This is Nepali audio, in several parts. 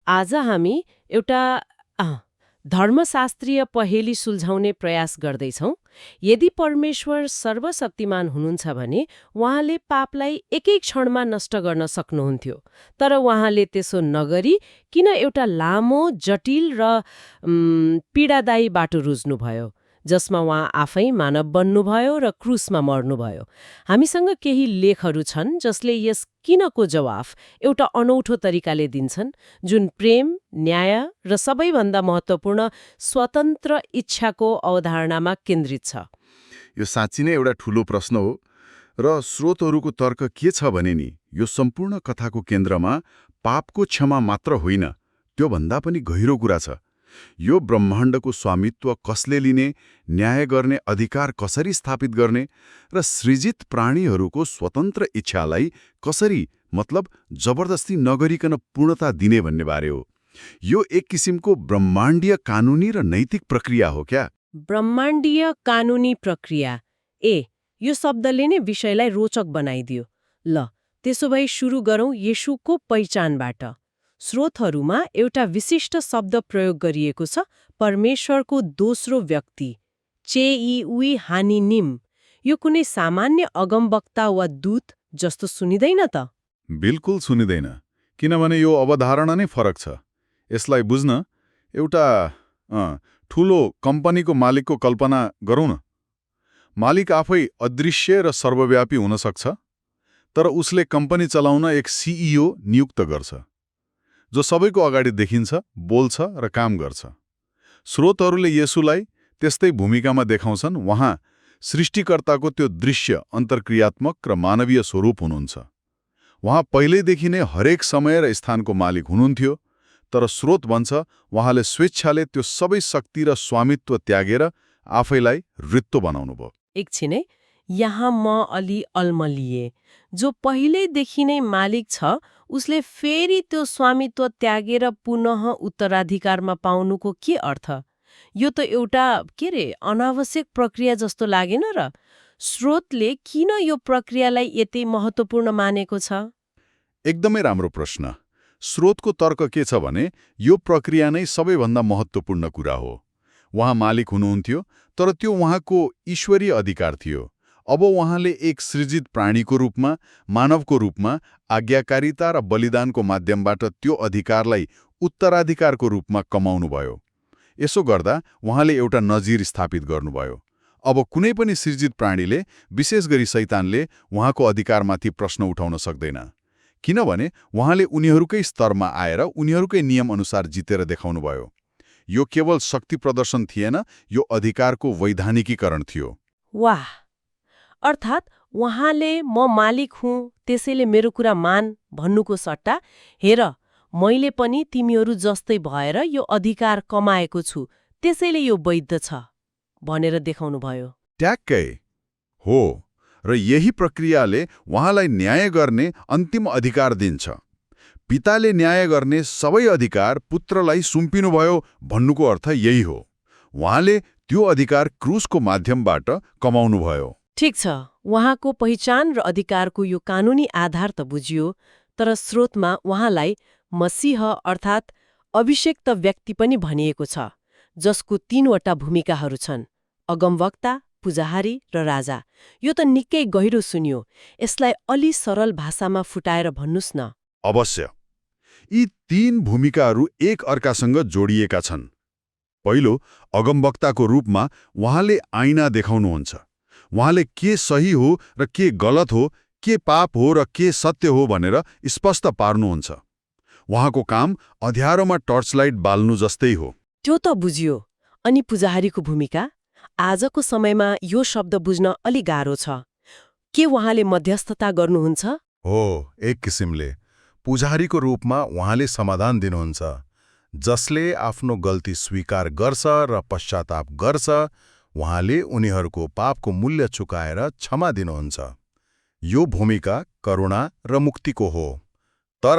आज हामी एउटा अँ, धर्मशास्त्रीय पहेली सुल्झाउने प्रयास गर्दैछौं। यदि परमेश्वर सर्वशक्तिमान हुनुहुन्छ भने उहाँले पापलाई एकै क्षणमा नष्ट गर्न सक्नुहुन्थ्यो, तर उहाँले त्यसो नगरी किन एउटा लामो, जटिल र पीडादायी बाटो रुज्नुभयो, जसमा उहाँ आफै मानव बन्नुभयो र क्रुसमा मर्नुभयो। हामीसँग केही लेखहरू छन् जसले यस किनको जवाफ एउटा अनौठो तरिकाले दिन्छन्, जुन प्रेम, न्याय र सबैभन्दा महत्त्वपूर्ण स्वतन्त्र इच्छाको अवधारणामा केन्द्रित छ। यो साँच्ची नै एउटा ठूलो प्रश्न हो र स्रोतहरूको तर्क के छ भने नि यो सम्पूर्ण कथाको केन्द्रमा पापको क्षमा मात्र होइन, त्योभन्दा पनि गहिरो कुरा छ। यो ब्रह्माण्डको स्वामित्व कसले लिने, न्याय गर्ने अधिकार कसरी स्थापित गर्ने र सृजित प्राणीहरूको स्वतन्त्र इच्छालाई कसरी, मतलब जबरजस्ती नगरिकन पूर्णता दिने भन्ने बारे हो। यो एक किसिमको ब्रह्माण्डीय कानुनी र नैतिक प्रक्रिया हो क्या? ब्रह्माण्डीय कानुनी प्रक्रिया, यो शब्दले नै विषयलाई रोचक बनाइदियो। ल, त्यसो भए सुरु गरौँ येशूको पहिचानबाट। स्रोतहरूमा एउटा विशिष्ट शब्द प्रयोग गरिएको छ, परमेश्वरको दोस्रो व्यक्ति, चेइउई हानिनिम। यो कुनै सामान्य अगमवक्ता वा दूत जस्तो सुनिँदैन त? बिल्कुल सुनिँदैन, किनभने यो अवधारणा नै फरक छ। यसलाई बुझ्न एउटा ठूलो कम्पनीको मालिकको कल्पना गरौँ न। मालिक आफै अदृश्य र सर्वव्यापी हुन सक्छ, तर उसले कम्पनी चलाउन एक सिइओ नियुक्त गर्छ, जो सबैको अगाडि देखिन्छ, बोल्छ र काम गर्छ। स्रोतहरूले येशूलाई त्यस्तै भूमिकामा देखाउँछन्। उहाँ सृष्टिकर्ताको त्यो दृश्य, अन्तर्क्रियात्मक र मानवीय स्वरूप हुनुहुन्छ। उहाँ पहिल्यैदेखि नै हरेक समय र स्थानको मालिक हुनुहुन्थ्यो, तर स्रोत भन्छ उहाँले स्वेच्छाले त्यो सबै शक्ति र स्वामित्व त्यागेर आफैलाई रित्तो बनाउनुभयो। एकछिन है, यहाँ म अलि अल्मलिए। जो पहिल्यैदेखि नै मालिक छ, उसले फेरि त्यो स्वामित्व त्यागेर पुनः उत्तराधिकारमा पाउनुको के अर्थ? यो त एउटा अनावश्यक प्रक्रिया जस्तो लागेन र? स्रोतले किन यो प्रक्रियालाई यति महत्त्वपूर्ण मानेको छ? एकदमै राम्रो प्रश्न। स्रोतको तर्क के छ भने यो प्रक्रिया नै सबैभन्दा महत्त्वपूर्ण कुरा हो। उहाँ मालिक हुनुहुन्थ्यो, तर त्यो उहाँको ईश्वरीय अधिकार थियो। अब उहाँले एक सृजित प्राणीको रूपमा, मानवको रूपमा आज्ञाकारिता र बलिदानको माध्यमबाट त्यो अधिकारलाई उत्तराधिकारको रूपमा कमाउनुभयो। यसो गर्दा उहाँले एउटा नजिर स्थापित गर्नुभयो। अब कुनै पनि सृजित प्राणीले, विशेष गरी शैतानले, उहाँको अधिकारमाथि प्रश्न उठाउन सक्दैन, किनभने उहाँले उनीहरूकै स्तरमा आएर उनीहरूकै नियमअनुसार जितेर देखाउनुभयो। यो केवल शक्ति प्रदर्शन थिएन, यो अधिकारको वैधानिकीकरण थियो। वाह! अर्थात् उहाँले म मालिक हुँ, त्यसैले मेरो कुरा मान भन्नुको सट्टा, हेर मैले पनि तिमीहरू जस्तै भएर यो अधिकार कमाएको छु, त्यसैले यो वैध छ भनेर देखाउनुभयो। ट्याक्कै हो, र यही प्रक्रियाले उहाँलाई न्याय गर्ने अन्तिम अधिकार दिन्छ। पिताले न्याय गर्ने सबै अधिकार पुत्रलाई सुम्पिनुभयो भन्नुको अर्थ यही हो। उहाँले त्यो अधिकार क्रुसको माध्यमबाट कमाउनुभयो। ठिक छ, उहाँको पहिचान र अधिकारको यो कानुनी आधार त बुझियो, तर स्रोतमा उहाँलाई मसीह अर्थात् अभिषेक्त व्यक्ति पनि भनिएको छ, जसको 3वटा भूमिकाहरू छन्, अगमवक्ता, पुजाहारी र राजा। यो त निकै गहिरो सुनियो। यसलाई अलि सरल भाषामा फुटाएर भन्नुस् न। अवश्य। यी 3 भूमिकाहरू एक अर्कासँग जोडिएका छन्। पहिलो, अगमवक्ताको रूपमा उहाँले आइना देखाउनुहुन्छ। उहाँले के सही हो र के गलत हो, के पाप हो र के सत्य हो भनेर स्पष्ट पार्नुहुन्छ। उहाँको काम अँध्यारोमा टर्चलाइट बाल्नु जस्तै हो। त्यो त बुझियो। अनि पुजाहारीको भूमिका? आजको समयमा यो शब्द बुझ्न अलि गाह्रो छ। के उहाँले मध्यस्थता गर्नुहुन्छ? हो, एक किसिमले। पुजारीको रूपमा उहाँले समाधान दिनुहुन्छ। जसले आफ्नो गल्ती स्वीकार गर्छ र पश्चाताप गर्छ, उहाँले उनीहरूको पापको मूल्य चुकाएर क्षमा दिनुहुन्छ। यो भूमिका करुणा र मुक्तिको हो। तर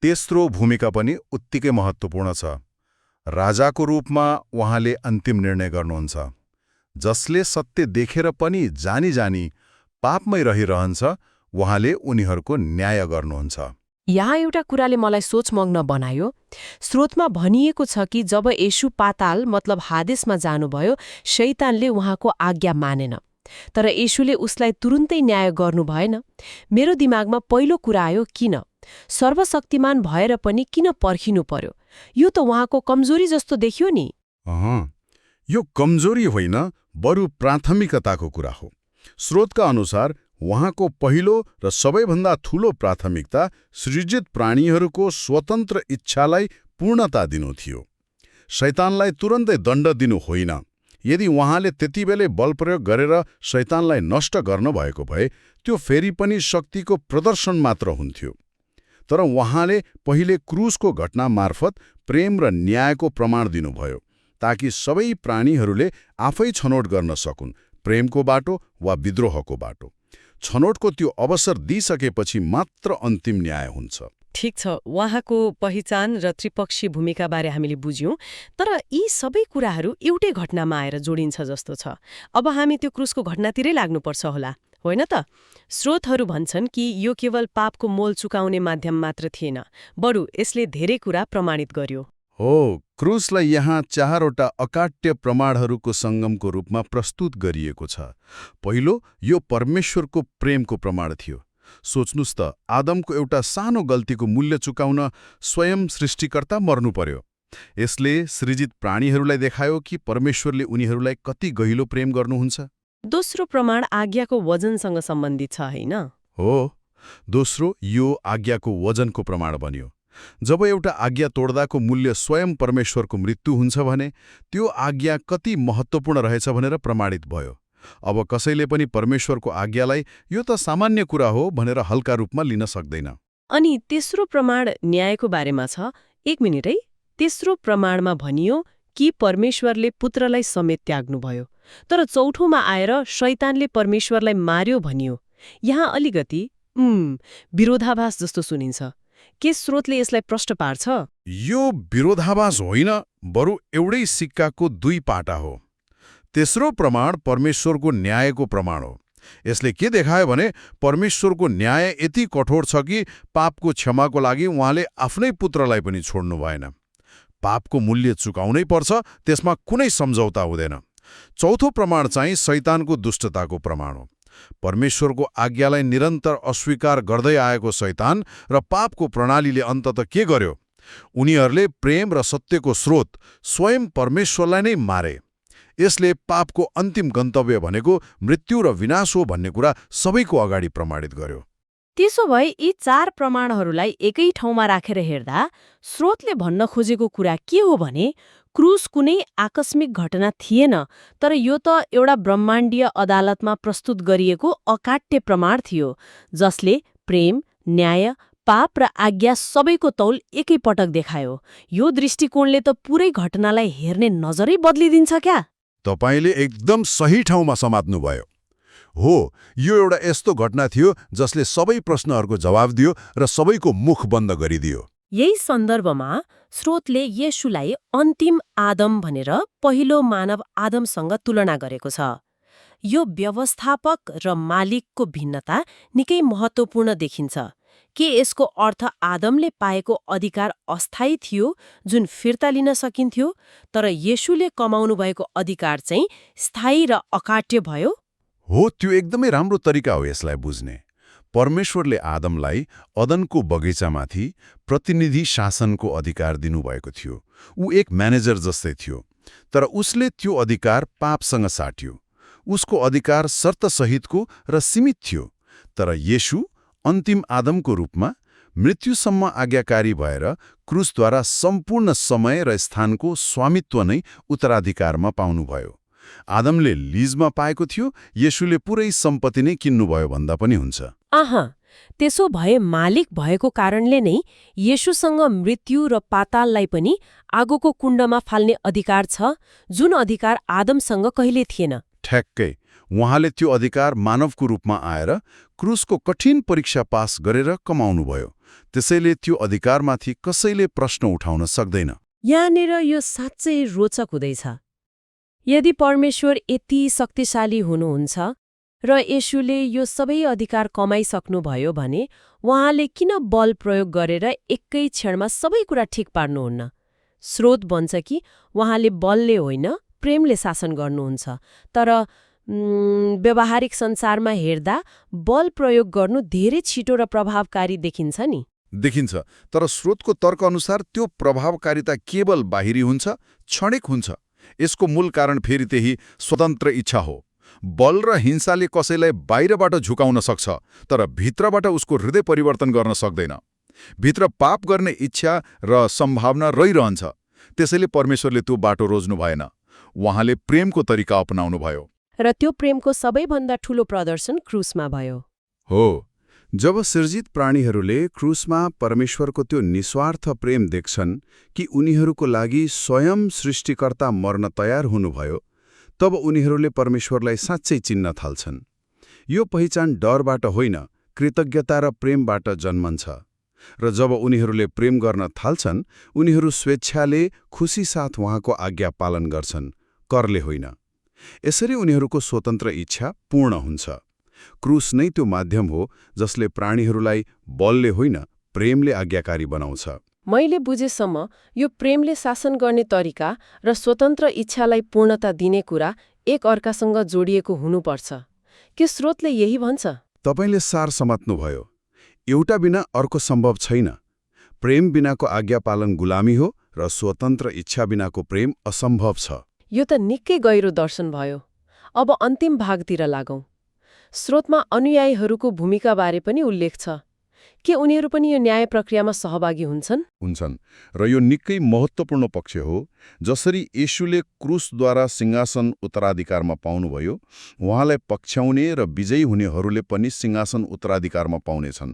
तेस्रो भूमिका पनि उत्तिकै महत्त्वपूर्ण छ। राजाको रूपमा उहाँले अन्तिम निर्णय गर्नुहुन्छ। जसले सत्य देखेर पनि जानी जानी पापमै रहिरहन्छ, उहाँले उनीहरूको न्याय गर्नुहुन्छ। यहाँ एउटा कुराले मलाई सोचमग्न बनायो। स्रोतमा भनिएको छ कि जब येशू पाताल मतलब हादेसमा जानुभयो, शैतानले उहाँको आज्ञा मानेन। तर येशूले उसलाई तुरुन्तै न्याय गर्नु भएन। मेरो दिमागमा पहिलो कुरा आयो, किन? सर्वशक्तिमान भएर पनि किन पर्खिनु पर्यो? यो त उहाँको कमजोरी जस्तो देखियो नि। यो कमजोरी होइन, बरु प्राथमिकताको कुरा हो। स्रोतका अनुसार उहाँको पहिलो र सबैभन्दा ठूलो प्राथमिकता सृजित प्राणीहरूको स्वतन्त्र इच्छालाई पूर्णता दिनु थियो। शैतानलाई तुरन्तै दण्ड दिनु होइन। यदि उहाँले त्यतिबेलै बल प्रयोग गरेर शैतानलाई नष्ट गर्नुभएको भए त्यो फेरि पनि शक्तिको प्रदर्शन मात्र हुन्थ्यो। तर उहाँले पहिले क्रुसको घटना मार्फत प्रेम र न्यायको प्रमाण दिनुभयो, ताकि सबै प्राणीहरूले आफै छनौट गर्न सकुन्, प्रेमको बाटो वा विद्रोहको बाटो। छनौटको त्यो अवसर दिइसकेपछि मात्र अन्तिम न्याय हुन्छ। ठिक छ, उहाँको पहिचान र त्रिपक्षीय भूमिकाबारे हामीले बुझ्यौं, तर यी सबै कुराहरू एउटै घटनामा आएर जोडिन्छ जस्तो छ। अब हामी त्यो क्रुसको घटनातिरै लाग्नुपर्छ होला, होइन त? स्रोतहरू भन्छन् कि यो केवल पापको मोल चुकाउने माध्यम मात्र थिएन, बरु यसले धेरै कुरा प्रमाणित गर्यो। हो, क्रुसलाई यहाँ 4वटा अकाट्य प्रमाणहरूको सङ्गमको रूपमा प्रस्तुत गरिएको छ। पहिलो, यो परमेश्वरको प्रेमको प्रमाण थियो। सोच्नुस् त, आदमको एउटा सानो गल्तीको मूल्य चुकाउन स्वयं सृष्टिकर्ता मर्नु पर्यो। यसले सृजित प्राणीहरूलाई देखायो कि परमेश्वरले उनीहरूलाई कति गहिलो प्रेम गर्नुहुन्छ। दोस्रो प्रमाण आज्ञाको वजनसँग सम्बन्धित छ, होइन? हो, दोस्रो यो आज्ञाको वजनको प्रमाण बन्यो। जब एउटा आज्ञा तोड्दाको मूल्य स्वयं परमेश्वरको मृत्यु हुन्छ भने त्यो आज्ञा कति महत्त्वपूर्ण रहेछ भनेर प्रमाणित भयो। अब कसैले पनि परमेश्वरको आज्ञालाई यो त सामान्य कुरा हो भनेर हल्का रूपमा लिन सक्दैन। अनि तेस्रो प्रमाण न्यायको बारेमा छ। एक मिनिट है, तेस्रो प्रमाणमा भनियो कि परमेश्वरले पुत्रलाई समेत त्याग्नुभयो, तर चौथोमा आएर शैतानले परमेश्वरलाई मार्यो भनियो। यहाँ अलिकति विरोधाभास जस्तो सुनिन्छ। के स्रोतले यसलाई प्रष्ट पार्छ? यो विरोधाभास होइन, बरु एउटै सिक्काको दुई पाटा हो। तेस्रो प्रमाण परमेश्वरको न्यायको प्रमाण हो। यसले के देखायो भने परमेश्वरको न्याय यति कठोर छ कि पापको क्षमाको लागि उहाँले आफ्नै पुत्रलाई पनि छोड्नु भएन। पापको मूल्य चुकाउनै पर्छ, त्यसमा कुनै सम्झौता हुँदैन। चौथो प्रमाण चाहिँ शैतानको दुष्टताको प्रमाण हो। परमेश्वरको आज्ञालाई निरन्तर अस्वीकार गर्दै आएको शैतान र पापको प्रणालीले अन्ततः के गर्यो? उनीहरूले प्रेम र सत्यको स्रोत स्वयं परमेश्वरलाई नै मारे। यसले पापको अन्तिम गन्तव्य भनेको मृत्यु र विनाश हो भन्ने कुरा सबैको अगाडि प्रमाणित गर्यो। त्यसो भए यी 4 प्रमाणहरूलाई एकै ठाउँमा राखेर हेर्दा स्रोतले भन्न खोजेको कुरा के हो भने क्रुस कुनै आकस्मिक घटना थिएन, तर यो त एउटा ब्रह्माण्डीय अदालतमा प्रस्तुत गरिएको अकाट्य प्रमाण थियो, जसले प्रेम, न्याय, पाप र आज्ञा सबैको तौल एकैपटक देखायो। यो दृष्टिकोणले त पुरै घटनालाई हेर्ने नजरै बदलिदिन्छ क्या? तपाईले एकदम सही ठाउँमा समात्नुभयो। हो, यो एउटा यस्तो घटना थियो जसले सबै प्रश्नहरूको जवाब दियो र सबैको मुख बन्द गरिदियो। यही सन्दर्भमा स्रोतले येशूलाई अन्तिम आदम भनेर पहिलो मानव आदमसँग तुलना गरेको छ। यो व्यवस्थापक र मालिकको भिन्नता निकै महत्त्वपूर्ण देखिन्छ। के यसको अर्थ आदमले पाएको अधिकार अस्थायी थियो जुन फिर्ता लिन सकिन्थ्यो, तर येशूले कमाउनु भएको अधिकार चाहिँ स्थायी र अकाट्य भयो? हो, त्यो एकदमै राम्रो तरिका हो यसलाई बुझ्ने। परमेश्वरले आदमलाई अदनको बगैँचामाथि प्रतिनिधि शासनको अधिकार दिनुभएको थियो। ऊ एक म्यानेजर जस्तै थियो, तर उसले त्यो अधिकार पापसँग साट्यो। उसको अधिकार शर्तसहितको र सीमित थियो, तर येशू अन्तिम आदमको रूपमा मृत्युसम्म आज्ञाकारी भएर क्रुसद्वारा सम्पूर्ण समय र स्थानको स्वामित्व नै उत्तराधिकारमा पाउनुभयो। आदमले लिजमा पाएको थियो, येशूले पुरै सम्पत्ति नै किन्नुभयो भन्दा पनि हुन्छ। त्यसो भए मालिक भएको कारणले नै येशूसँग मृत्यु र पाताललाई पनि आगोको कुण्डमा फाल्ने अधिकार छ, जुन अधिकार आदमसँग कहिले थिएन। ठ्याक्कै, उहाँले त्यो अधिकार मानवको रूपमा आएर क्रुसको कठिन परीक्षा पास गरेर कमाउनुभयो। त्यसैले त्यो अधिकारमाथि कसैले प्रश्न उठाउन सक्दैन। यहाँनिर यो साँच्चै रोचक हुँदैछ। यदि परमेश्वर यति शक्तिशाली हुनुहुन्छ र येशूले यो सबै अधिकार कमाइसक्नुभयो भने उहाँले किन बल प्रयोग गरेर एकै क्षणमा सबै कुरा ठिक पार्नुहुन्न? स्रोत भन्छ कि उहाँले बलले होइन प्रेमले शासन गर्नुहुन्छ। तर व्यावहारिक संसारमा हेर्दा बल प्रयोग गर्नु धेरै छिटो र प्रभावकारी देखिन्छ नि। देखिन्छ, तर स्रोतको तर्कअनुसार त्यो प्रभावकारिता केवल बाहिरी हुन्छ, क्षणिक हुन्छ। यसको मूल कारण फेरि त्यही स्वतन्त्र इच्छा हो। बल र हिंसाले कसैलाई बाहिरबाट झुकाउन सक्छ, तर भित्रबाट उसको हृदय परिवर्तन गर्न सक्दैन। भित्र पाप गर्ने इच्छा र सम्भावना रहिरहन्छ। त्यसैले परमेश्वरले त्यो बाटो रोज्नु भएन। उहाँले प्रेमको तरिका अपनाउनुभयो। र त्यो प्रेमको सबैभन्दा ठूलो प्रदर्शन क्रुसमा भयो। हो, जब सृजित प्राणीहरूले क्रुसमा परमेश्वरको त्यो निस्वार्थ प्रेम देख्छन् कि उनीहरूको लागि स्वयं सृष्टिकर्ता मर्न तयार हुनुभयो, तब उनीहरूले परमेश्वरलाई साँच्चै चिन्न थाल्छन्। यो पहिचान डरबाट होइन, कृतज्ञता र प्रेमबाट जन्मन्छ। र जब उनीहरूले प्रेम गर्न थाल्छन्, उनीहरू स्वेच्छाले खुसी साथ उहाँको आज्ञा पालन गर्छन्, करले होइन। यसरी उनीहरूको स्वतन्त्र इच्छा पूर्ण हुन्छ। क्रुस नै त्यो माध्यम हो जसले प्राणीहरूलाई बलले होइन प्रेमले आज्ञाकारी बनाउँछ। मैले बुझेसम्म यो प्रेमले शासन गर्ने तरिका र स्वतन्त्र इच्छालाई पूर्णता दिने कुरा एक अर्कासँग जोडिएको हुनुपर्छ। के स्रोतले यही भन्छ? तपाईले सार समात्नुभयो। एउटा बिना अर्को सम्भव छैन। प्रेम बिनाको आज्ञा पालन गुलामी हो र स्वतन्त्र इच्छा बिनाको प्रेम असम्भव छ। यो त निकै गहिरो दर्शन भयो। अब अन्तिम भागतिर लागौं। स्रोतमा अनुयायीहरूको भूमिका बारे पनि उल्लेख छ। के उनीहरू पनि यो न्याय प्रक्रियामा सहभागी हुन्छन्? र यो निकै महत्त्वपूर्ण पक्ष हो। जसरी येशूले क्रुसद्वारा सिंहासन उत्तराधिकारमा पाउनुभयो, उहाँलाई पक्षाउने र विजयी हुनेहरूले पनि सिंहासन उत्तराधिकारमा पाउनेछन्।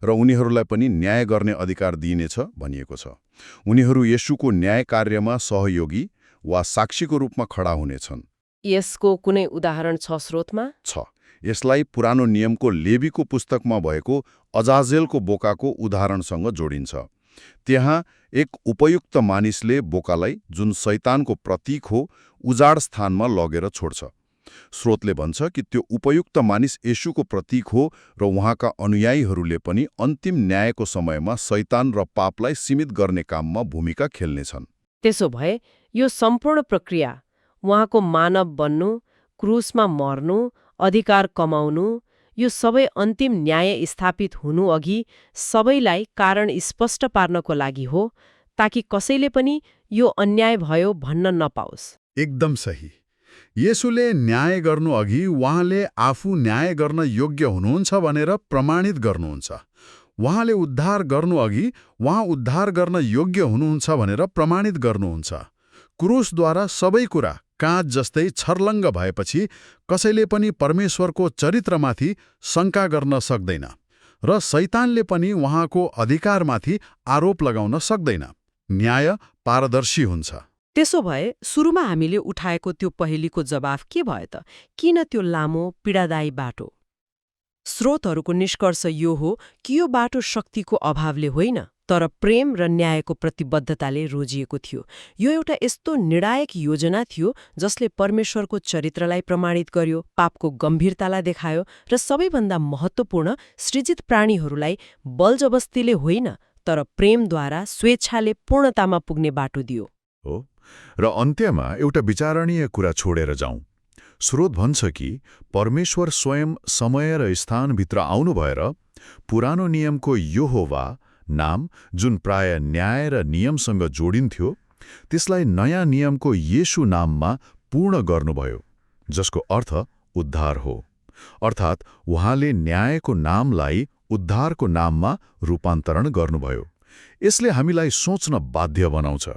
र उनीहरूलाई पनि न्याय गर्ने अधिकार दिइनेछ भनिएको छ। उनीहरू येशूको न्याय कार्यमा सहयोगी वा साक्षीको रूपमा खडा हुनेछन्। यसको कुनै उदाहरण छ स्रोतमा? छ। यसलाई पुरानो नियमको लेवीको पुस्तकमा भएको अजाजेलको बोकाको उदाहरणसँग जोडिन्छ। त्यहाँ एक उपयुक्त मानिसले बोकालाई, जुन शैतानको प्रतीक हो, उजाड स्थानमा लगेर छोड्छ। स्रोतले भन्छ कि त्यो उपयुक्त मानिस येशूको प्रतीक हो र उहाँका अनुयायीहरूले पनि अन्तिम न्यायको समयमा शैतान र पापलाई सीमित गर्ने काममा भूमिका खेल्नेछन्। त्यसो भए यो सम्पूर्ण प्रक्रिया, उहाँको मानव बन्नु, क्रुसमा मर्नु, अधिकार कमाउनु, यो सबै अन्तिम न्याय स्थापित हुनु अघि सबैलाई कारण स्पष्ट पार्नको लागि हो, ताकि कसैले पनि यो अन्याय भयो भन्न नपाओस्। एकदम सही। येशूले न्याय गर्नु अघि उहाँले आफू न्याय गर्न योग्य हुनुहुन्छ भनेर प्रमाणित गर्नुहुन्छ। उहाँले उद्धार गर्नु अघि उहाँ उद्धार गर्न योग्य हुनुहुन्छ भनेर प्रमाणित गर्नुहुन्छ। क्रुसद्वारा सबै कुरा काँच जस्तै छर्लङ्ग भएपछि कसैले पनि परमेश्वरको चरित्रमाथि शङ्का गर्न सक्दैन र शैतानले पनि उहाँको अधिकारमाथि आरोप लगाउन सक्दैन। न्याय पारदर्शी हुन्छ। त्यसो भए सुरुमा हामीले उठाएको त्यो पहिलेको जवाफ के भयो त? किन त्यो लामो पीडादायी बाटो? स्रोतहरूको निष्कर्ष यो हो कि यो बाटो शक्तिको अभावले होइन, तर प्रेम र न्यायको प्रतिबद्धताले रोजिएको थियो। यो एउटा यस्तो निर्णायक योजना थियो जसले परमेश्वरको चरित्रलाई प्रमाणित गर्यो, पापको गम्भीरतालाई देखायो र सबैभन्दा महत्त्वपूर्ण, सृजित प्राणीहरूलाई बलजबस्तीले होइन तर प्रेमद्वारा स्वेच्छाले पूर्णतामा पुग्ने बाटो दियो। हो, र अन्त्यमा एउटा विचारणीय कुरा छोडेर जाउँ। स्रोत भन्छ कि परमेश्वर स्वयं समय र स्थानभित्र आउनु भएर पुरानो नियमको यहोवा नाम, जुन प्राय न्याय र नियमसँग जोडिन्थ्यो, त्यसलाई नयाँ नियमको येशू नाममा पूर्ण गर्नुभयो, जसको अर्थ उद्धार हो। अर्थात् उहाँले न्यायको नामलाई उद्धारको नाममा रूपान्तरण गर्नुभयो। यसले हामीलाई सोच्न बाध्य बनाउँछ।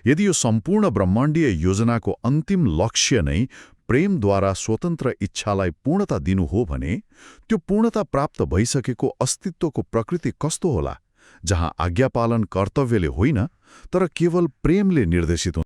यदि यो सम्पूर्ण ब्रह्माण्डीय योजनाको अन्तिम लक्ष्य नै प्रेमद्वारा स्वतन्त्र इच्छालाई पूर्णता दिनु हो भने, त्यो पूर्णता प्राप्त भइसकेको अस्तित्वको प्रकृति कस्तो होला, जहाँ आज्ञापालन कर्तव्यले होइन तर केवल प्रेमले निर्देशित हुन्छ।